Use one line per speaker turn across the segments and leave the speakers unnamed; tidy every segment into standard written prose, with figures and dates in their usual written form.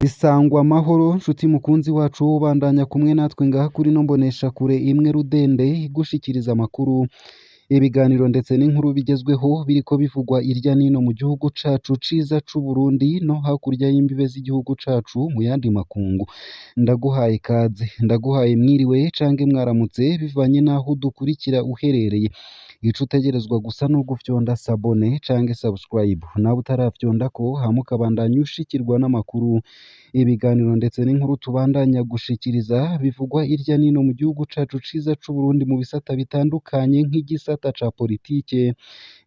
Isangwa amahoro nshuti mukunzi wacu ubandanya kumwe natwe ngaha kuri no mbonesha kure imwe rudende igushikiriza amakuru, ibiganiro ndetse n'inkuru bigezweho biriko bivugwa irya nino mu gihugu cacu ciza c'u Burundi no hakurya y'imbibe z'igihugu cacu mu yandi makungu. Ndaguhaye ikaze, ndaguhaye mwiriwe canke mwaramutse bivanye n'aho udukurikira uherereye. Ico utegerezwa gusa ni ugufyonda sabone canke subscribe, nawe utarafyondako hama ukabandanya ushikirwa n'amakuru, ibiganiro ndetse n'inkuru tubandanya gushikiriza bivugwa irya nino mu gihugu cacu ciza c'u Burundi mu bisata bitandukanye nk'igisata ca politike,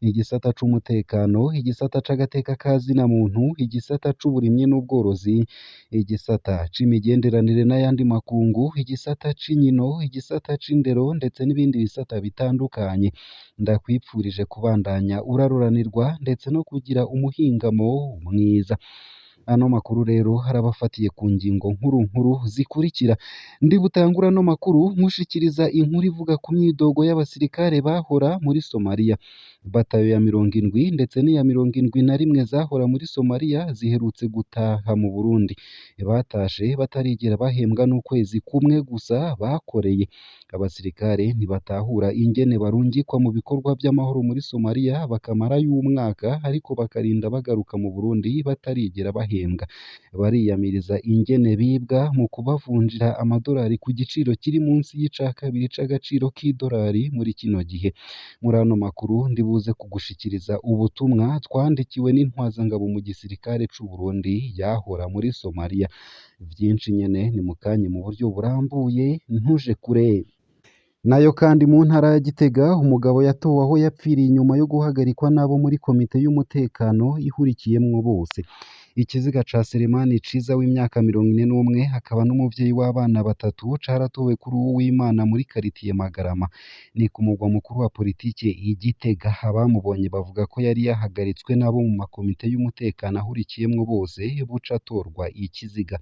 igisata c'umutekano, igisata c'agateka ka zina muntu, igisata c'uburimyi n'ubworozi, igisata c'imigenderanire n'ayandi makungu, igisata c'inkino, igisata c'indero ndetse n'ibindi bisata bitandukanye. Ndakwipfurije kubandanya uraruranirwa ndetse no kugira umuhingamo mwiza. Ano makuru rero harabafatiye ku ngingo nkuru nkuru zikurikira. Ndi butangura ano makuru nkushikiriza inkuru ivuga ku myidogo y'abasirikare bahora muri Somalia. Batayo ya 70 ndetse n'iya 71 zahora muri Somalia ziherutse gutaha mu Burundi. Batashe batarigera bahembwa n'ukwezi kumwe gusa bakoreye. Abasirikare ntibatahura ingene barungikwa mu bikorwa vy'amahoro muri Somalia bakamarayo umwaka ariko bakarinda bagaruka mu Burundi batarigera bahembwa. Bariyamiriza ingene bibwa mu kubavunjira amadorari ku giciro kiri munsi y'ica kabiri c'agaciro k'idorari muri kino gihe. Muri ano makuru ndibuze kugushikiriza ubutumwa twandikiwe n'intwazangabo mu gisirikare c'u Burundi yahora muri Somalia. Vyinshi nyene ni mukanye mu buryo burambuye, ntuje kure. Nayo kandi mu ntara ya Gitega umugabo yatowe aho yapfiriye inyuma yo guhagarikwa n'abo muri komite y'umutekano ihurikiyemwo bose. Ikiziga ca Selemani Ciza w'imyaka 41 akaba n'umuvyeyi w'abana batatu caratowe kuri uwu w'Imana muri karitiye Magarama. Ni ku mugwa mukuru wa politike i Gitega. Abamubonye bavuga ko yari yahagaritswe n'abo mu makomite y'umutekano ahurikiyemwo bose buca atorwa ikiziga.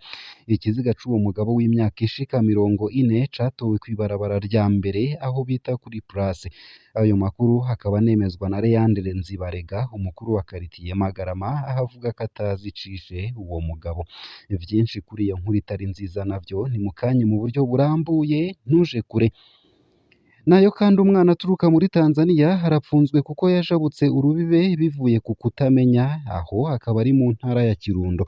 Ikiziga c'uwo mugabo w'imyaka ishika 40 catowe kw'ibarabara rya mbere aho bita kuri Place. Ayo makuru akaba anemezwa na Leandre Nzibarega, umukuru wa karitiye Magarama, aho avuga ko atazi icishe uwo mugabo. Vyinshi kuri iyo nkuru itari nziza navyo ni mukanye mu buryo burambuye, ntuje kure. Nayo kandi umwana aturuka muri Tanzania arapfunzwe kuko yajabutse urubibe bivuye ku kutamenya, aho akaba ari mu ntara ya Kirundo.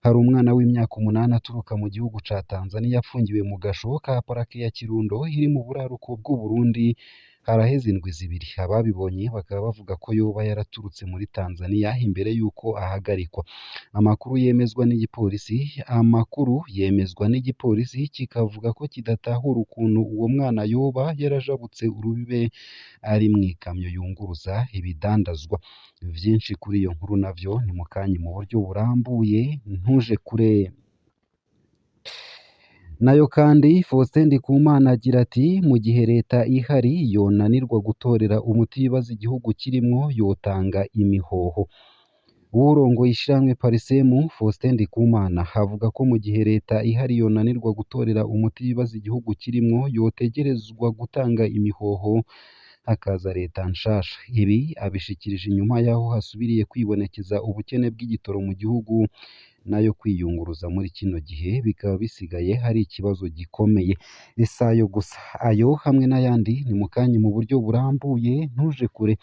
Hari umwana w'imyaka 8 aturuka mu gihugu ca Tanzania apfungiwe mu gasho ka parake ya Kirundo iri mu buraruko bw'u Burundi haraheze indwi zibiri. Ababibonye bakaba bavuga ko yoba yaraturutse muri Tanzania imbere y'uko ahagarikwa. Amakuru yemezwa n'igipolisi kikavuga ko kidatahura ukuntu uwo mwana yoba yarajabutse urubibe ari mw'ikamyo yunguruza ibidandazwa. Vyinshi kuri iyo nkuru navyo ni mukanye mu buryo burambuye, ntuje kure. Nayo kandi Faustin Ndikumana agira ati mu gihe leta ihari yonanirwa gutorera umuti ibibazo igihugu kirimwo yotanga imihoho. Uwurongoye ishirahamwe Parisemu Faustin Ndikumana avuga ko mu gihe leta ihari yonanirwa gutorera umuti ibibazo igihugu kirimwo yotegerezwa gutanga imihoho hakaza leta nshasha. Ibi abishikirije inyuma y'aho hasubiriye kwibonekeza ubukene bw'igitoro mu gihugu nayo kwiyunguruza muri kino gihe bikaba bisigaye hari ikibazo gikomeye. Isayo gusa ayo hamwe n'ayandi ni mukanye mu buryo burambuye, ntuje kure.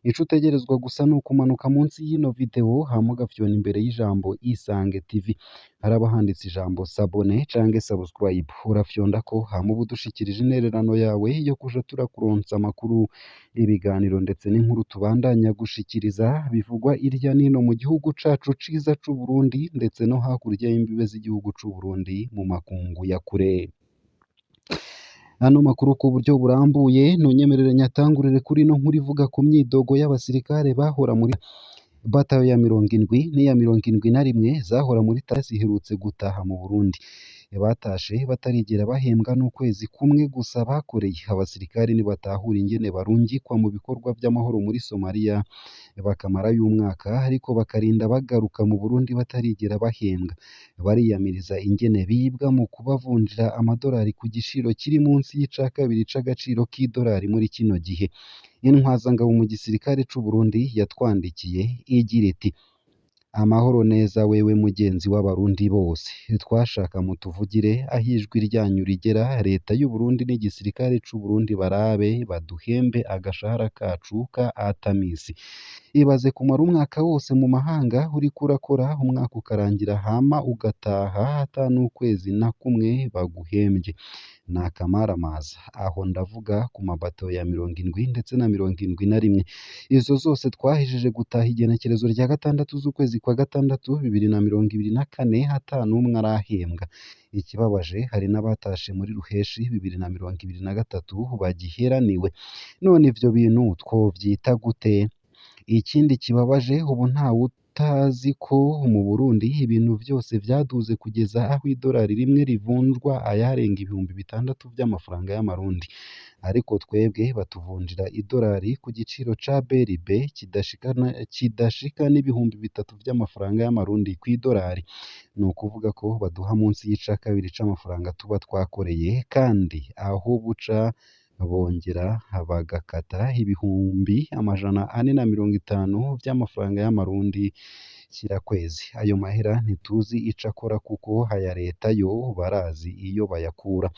Ico utegerezwa gusa ni ukumanuka munsi y'ino video hama ugafyona imbere y'ijambo Isange TV. Haraba handitse ijambo sabone canke subscribe, urafyondako hama uba udushikirije intererano yawe yo kuja turakuronsa amakuru, ibiganiro ndetse n'inkuru tubandanya gushikiriza bivugwa irya nino mu gihugu cacu ciza c'u Burundi ndetse no hakurya y'imbibe z'igihugu c'u Burundi mu makungu ya kure. Ano makuru ku buryo burambuye ntunyemerere nyatangurire kuri ino nkuru ivuga ku myidogo y'abasirikare bahora muri batayo ya 70 n'iya 71 zahora muri Tanzania ziherutse gutaha mu Burundi. Batashe batarigera bahembwa n'ukwezi kumwe gusa bakoreye. Abasirikare nibatahura ingene barungikwa mu bikorwa vy'amahoro muri Somalia bakamarayo umwaka, ariko bakarinda bagaruka mu Burundi batarigera bahembwa. Bariyamiriza ingene bibwa mu kubavunjira amadorari ku giciro kiri munsi y'ica kabiri c'agaciro k'idorari muri kino gihe. Intwazangabo mu gisirikare c'u Burundi yatwandikiye igira iti: "Amahoro neza wewe mugenzi w'abarundi bose, twashaka mutuvugire aho ijwi ryanyu rigera, leta y'u Burundi n'igisirikare c'u Burundi barabe baduhembe agashahara kacu ka atamisi. Ibaze kumara umwaka wose mu mahanga uriko urakora, umwaka ukarangira hama ugataha ata n'ukwezi na kumwe baguhembye. Ni akamaramaza. Aho ndavuga ku mabato ya 70 ndetse na 71. Izo zose twahejeje gutaha igenekerezo rya 6 z'ukwezi kwa 6 2024 ata n'umwe arahembwa. Ikibabaje hari n'abatashe muri Ruheshi 2023 bagiheraniwe. None ivyo bintu twovyita gute? Ikindi kibabaje ubu ntawutazi ko mu Burundi ibintu vyose vyaduze kugeza aho idorari rimwe rivunjwa ayarenga 6000 vy'amafaranga y'amarundi. Ariko twebwe batuvunjira idorari ku giciro ca BRB kidashika n'3000 vy'amafaranga y'amarundi kw'idorari. Ni ukuvuga ko baduha munsi y'ica kabiri c'amafaranga tuba twakoreye, kandi aho buca bongera bagakata 450,000 vy'amafaranga y'amarundi kira kwezi. Ayo mahera ntituzi ico akora kuko aya leta yo barazi iyo bayakura.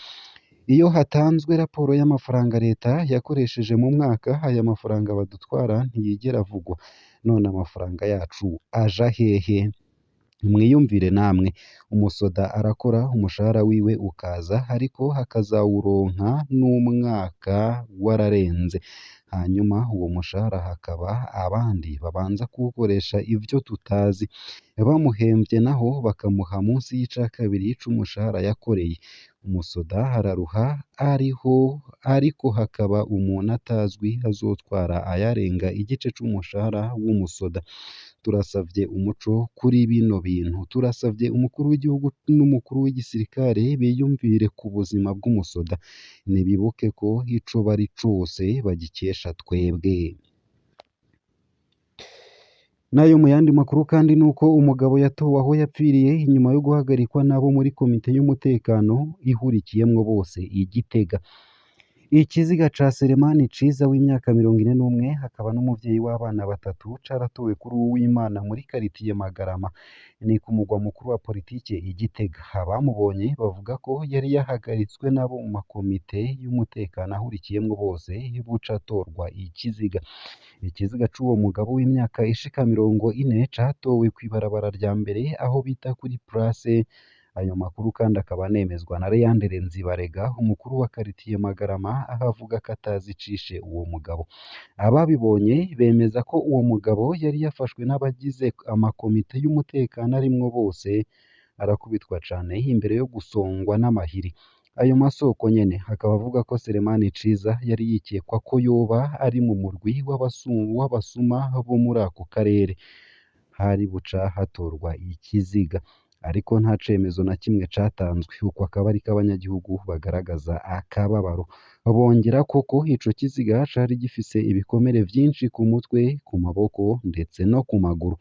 Iyo hatanzwe raporo y'amafaranga leta yakoresheje mu mwaka, aya mafaranga badutwara ntiyigera avugwa. None amafaranga yacu aja hehe? Mwiyumvire namwe, umusoda arakora umushahara wiwe ukaza, ariko akazawuronka n'umwaka wararenze. Hanyuma uwo mushahara hakaba abandi babanza kuwukoresha ivyo tutazi. Bamuhemvye naho bakamuha munsi y'ica kabiri c'umushahara yakoreye. Umusoda araruha ariho, ariko hakaba umuntu atazwi azotwara ayarenga igice c'umushahara w'umusoda. Turasavye umuco kuri bino bintu. Turasavye umukuru w'igihugu n'umukuru w'igisirikare biyumvire ku buzima bw'umusoda. Nibibuke ko ico bari cose bagikesha twebwe." Nayo mu yandi makuru kandi nuko umugabo yatowe aho yapfiriye inyuma yo guhagarikwa n'abo muri komite y'umutekano ihurikiyemwo bose i Gitega. Ikiziga ca Selemani Ciza w'imyaka 41 akaba n'umuvyeyi w'abana batatu caratowe kuri Uwimana muri karitiye Magarama, ni ku mugwa mukuru wa politike i Gitega. Abamubonye bavuga ko yari yahagaritswe n'abo mu makomite y'umutekano ahurikiyemwo bose buca atorwa ikiziga. Ikiziga c'uwo mugabo w'imyaka ishika 40 catowe kw'ibarabara rya mbere aho bita kuri Place. Ayo makuru kandi akaba anemezwa na Leandre Nzibarega, umukuru wa karitiye Magarama, aho avuga ko atazi icishe uwo mugabo. Ababibonye bemeza ko uwo mugabo yari yafashwe n'abagize amakomite y'umutekano arimwo bose, arakubitwa cane imbere yo gusongwa n'amahiri. Ayo masoko nyene akaba avuga ko Selemani Ciza yari yikekwa ko yoba ari mu murwi w'abasuma bo muri ako karere. Hari buca hatorwa ikiziga, ariko nta cemezo na kimwe catanzwe. Uko akaba ariko abanyagihugu bagaragaza akababaro. Bongera koko ico kiziga cari gifise ibikomere vyinshi ku mutwe, ku maboko ndetse no ku maguru.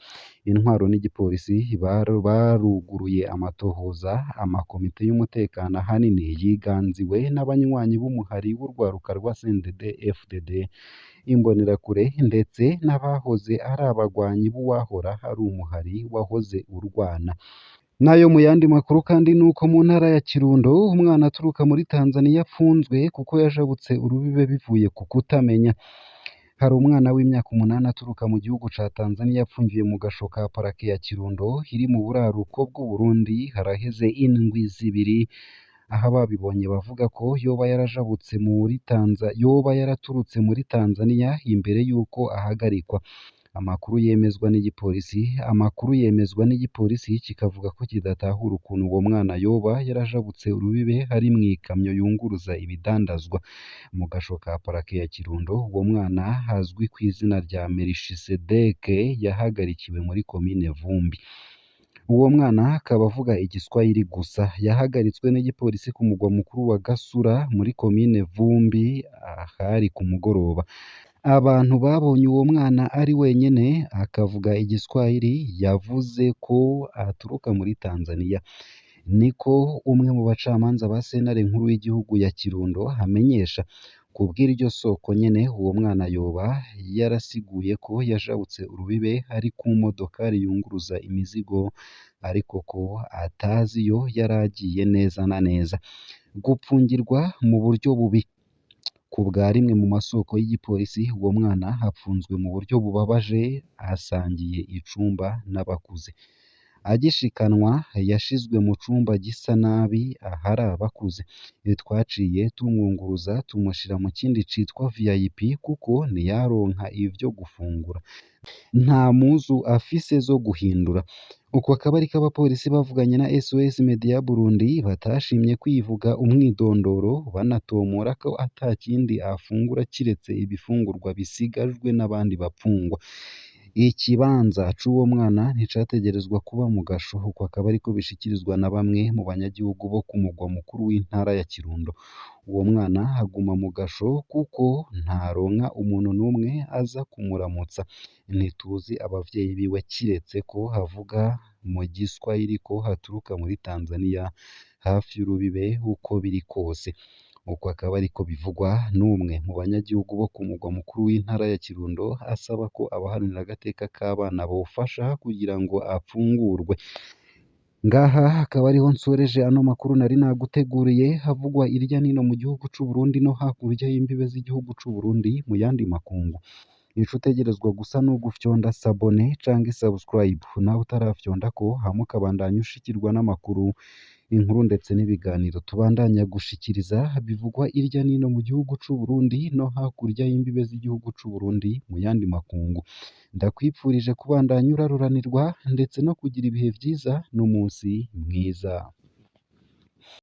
Intwaro n'igipolisi baruguruye amatohoza. Amakomite y'umutekano ahanini yiganziwe n'abanywanyi b'umuhari w'urwaruka rwa CNDD-FDD, Imbonerakure ndetse n'abahoze ari abagwanyi b'uwahora ari umuhari wahoze urwana. Nayo mu yandi makuru kandi nuko mu ntara ya Kirundo umwana aturuka muri Tanzania apfunzwe kuko yajabutse urubibe bivuye ku kutamenya. Hari umwana w'imyaka 8 aturuka mu gihugu ca Tanzania yapfungiwe mu gasho ka parake ya Kirundo iri mu buraruko bw'u Burundi haraheze indwi zibiri, aho ababibonye bavuga ko yoba yarajabutse muri yoba yaraturutse muri Tanzania imbere y'uko ahagarikwa. Amakuru yemezwa n'igipolisi amakuru yemezwa n'igipolisi kikavuga ko kidatahura ukuntu uwo mwana yoba yarajabutse urubibe ari mw'ikamyo yunguruza ibidandazwa. Mu gasho ka parake ya Kirundo uwo mwana azwi kw'izina rya Melishisedeke yahagarikiwe muri komine Vumbi. Uwo mwana akaba avuga igiswahili gusa. Yahagaritswe n'igipolisi ku mugwa mukuru wa Gasura muri komine Vumbi ahari ku mugoroba. Abantu babonye uwo mwana ari wenyene akavuga igiswahili yavuze ko aturuka muri Tanzania. Niko umwe mu bacamanza ba sentare nkuru y'igihugu ya Kirundo amenyesha. Kubw'iryo soko nyene, uwo mwana yoba yarasiguye ko yajabutse urubibe ari ku modokari yunguruza imizigo, ariko ko atazi iyo yari agiye neza na neza. Gupfungirwa mu buryo bubi. Ku bwa rimwe mu masoko y'igipolisi, uwo mwana apfunzwe mu buryo bubabaje, asangiye icumba n'abakuze. Agishikanwa yashizwe mu cumba gisa nabi ahari abakuze. Twaciye tumwunguruza tumushira mu kindi citwa VIP kuko ntiyaronka ivyo gufungura. Nta mpuzu afise zo guhindura. Uko akaba ariko abapolisi bavuganye na SOS Media Burundi batashimye kwivuga umwidondoro, banatomora ko ata kindi afungura kiretse ibifungurwa bisigajwe n'abandi bapfungwa. Ikibanza c'uwo mwana nticategerezwa kuba mu gasho. Uko akaba ariko bishikirizwa na bamwe mu banyagihugu bo ku mugwa mukuru w'intara ya Kirundo. Uwo mwana aguma mu gasho kuko ntaronka umuntu n'umwe aza kumuramutsa. Ntituzi abavyeyi biwe kiretse ko avuga mu giswahili ko aturuka muri Tanzania hafi y'urubibe uko biri kose. Uko akaba ariko bivugwa n'umwe mu banyagihugu bo ku mugwa mukuru w'intara ya Kirundo, asaba ko abaharanira agateka k'abana bofasha kugira ngo apfungurwe. Ngaha akaba ariho nsoreje ano makuru nari naguteguriye havugwa irya nino mu gihugu c'u Burundi no hakurya y'imbibe z'igihugu c'u Burundi mu yandi makungu. Ico utegerezwa gusa ni ugufyonda sabone canke subscribe, nawe utarafyondako hama ukabandanya ushikirwa n'amakuru, inkuru ndetse n'ibiganiro tubandanya gushikiriza bivugwa irya nino mu gihugu c'u Burundi no hakurya y'imbibe z'igihugu c'u Burundi mu yandi makungu. Ndakwipfurije kubandanya uraruranirwa ndetse no kugira ibihe vyiza n'umunsi mwiza.